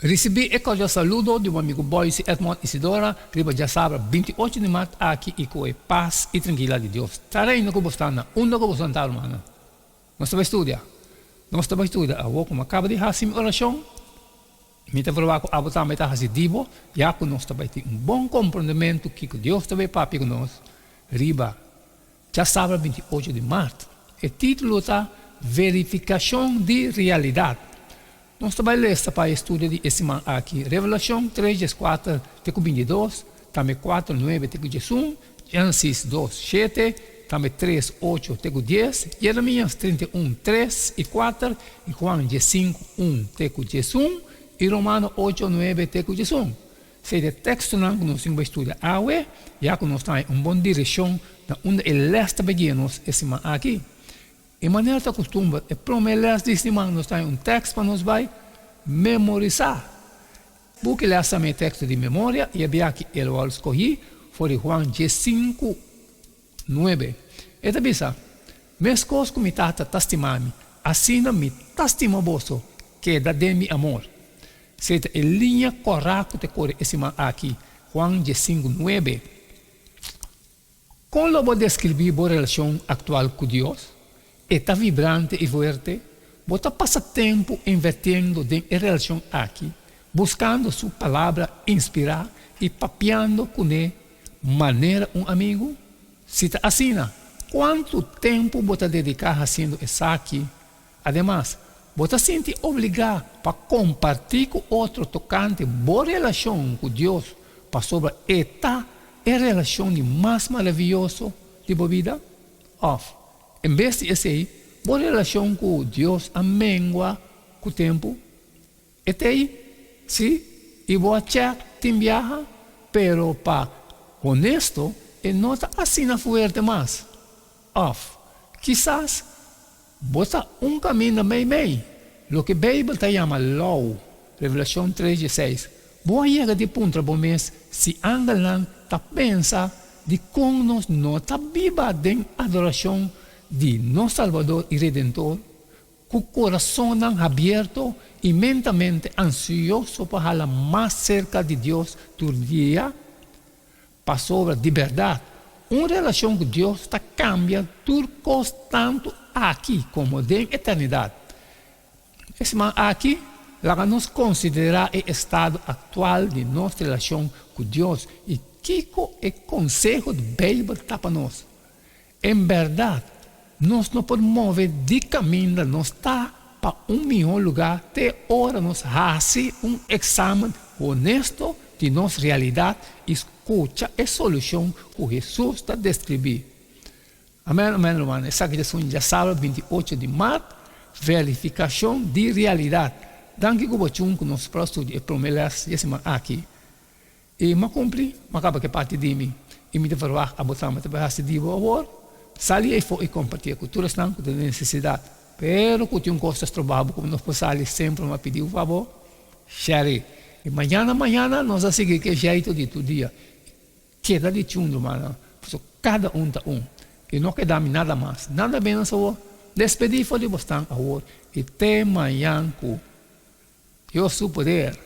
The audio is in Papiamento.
Risibí e kordial saludo di bo amigu Boyce Edmond Isidora riba djasabra 28 di mart aki i ku e pas i trankilidat di Dios ta reina ku bo sta na unda ku bo santá rumannan. Nos ta bai studia. Nos ta bai studia awor ku mi a kaba di hasi mi orashon. Mi ta proba ku abo tambe ta hasi di bo, ya ku nos ta bai tin un bon komprondementu kiko Dios ta bai papia ku nos riba djasabra 28 di mart. E título ta Verifikashon di Realidat. Nos ta bai lesa pa e studio di e siman aki Revelashon tres dieskuater te ku bintidos, tambe kuater nuebe te ku diesun, Génesis dos shete, tambe tres ocho te ku dies, Jeremias 31 tres i kuater i Juan diesinku un te ku diesun i Romano ocho nuebe te ku diesun. Esei ta e tekstonan ku nos tin ku bai studia awe, ya ku nos ta haña un bon direkshon na unda e lès ta bai guia nos e siman aki. E manera ta kustumber, e promé lès di siman nos ta haña un tèks pa nos bai memorisá. Buki lès tambe e teksto di memoria i e biaha el wòrdu skohí for di Juan diesinku, nuebe. E ta bisa, Meskos ku mi Tata ta stima mi, asina mi ta stima boso, keda den mi amor. Esei ta e liña kòrá ku ta kore e siman aki, Juan diesinku, nuebe. Kon lo bo deskribí bo relashon aktual ku Dios? E ta vibrante i fuerte? Bo ta pasa tempu invertiendo den e relashon aki, buskando su Palabra inspirá i papiando kuné manera un amigu? Si ta asina, kuantu tempu bo ta dediká hasiendo esaki? Ademas, bo ta sinti obligá pa kompartí ku otro tokante bo relashon ku Dios pasobra e ta e relashon di mas maravioso di bo bida? Òf, en bes di esei, bo relashon ku Dios a mengua ku tempu? E t'ei, sí, i bo a chèk tin biaha, pero pa honesto e no ta asina fuerte mas. Òf, kisas bo ta un kaminda meimei, loke Beibel ta yama lou, Revelashon tres dieseis. Bo a yega di puntra bo mes si angelnan ta pensa dikon nos no ta biba den adorashon di nos Salbador i Redentor ku korasonnan habierto i mentamente ansioso pa hala mas serka di Dios tur dia? Pasobra di bèrdat, un relashon ku Dios ta kambia tur kos tantu aki komo den eternidat. E siman aki, laga nos konsiderá e estado aktual di nos relashon ku Dios i kiko e konseho di Beibel ta pa nos. En bèrdat, nos no por move di kaminda nos ta pa un mihó lugá te ora nos hasi un eksamen honesto di nos realidat i skucha e solushon ku Hesus ta deskribí. Amèn, amèn, ruman. Esaki ta sun djasabra 28 di mart, verifikashon di realidat. Danki ku bo chun ku nos por a studia e promé lès di e siman aki. I m'a kumpli, m'a kaba ku e parti di mi, i mi ta verwagt abo tambe ta bai hasi di bo awor. Sali eifó i kompartié ku tur esnan ku ta den nesesidat. Pero ku tin un kos ta stroba bo ku nos por sali semper m'a pidi bo pa bo share. I mañana mañana nos a sigui ku e jeito di tur dia. Keda di chun rumannan, pasobra kada un ta un. I no keda mi nada mas, nada menos awor. Despedí for di bosnan awor i te mañan ku Dios su poder.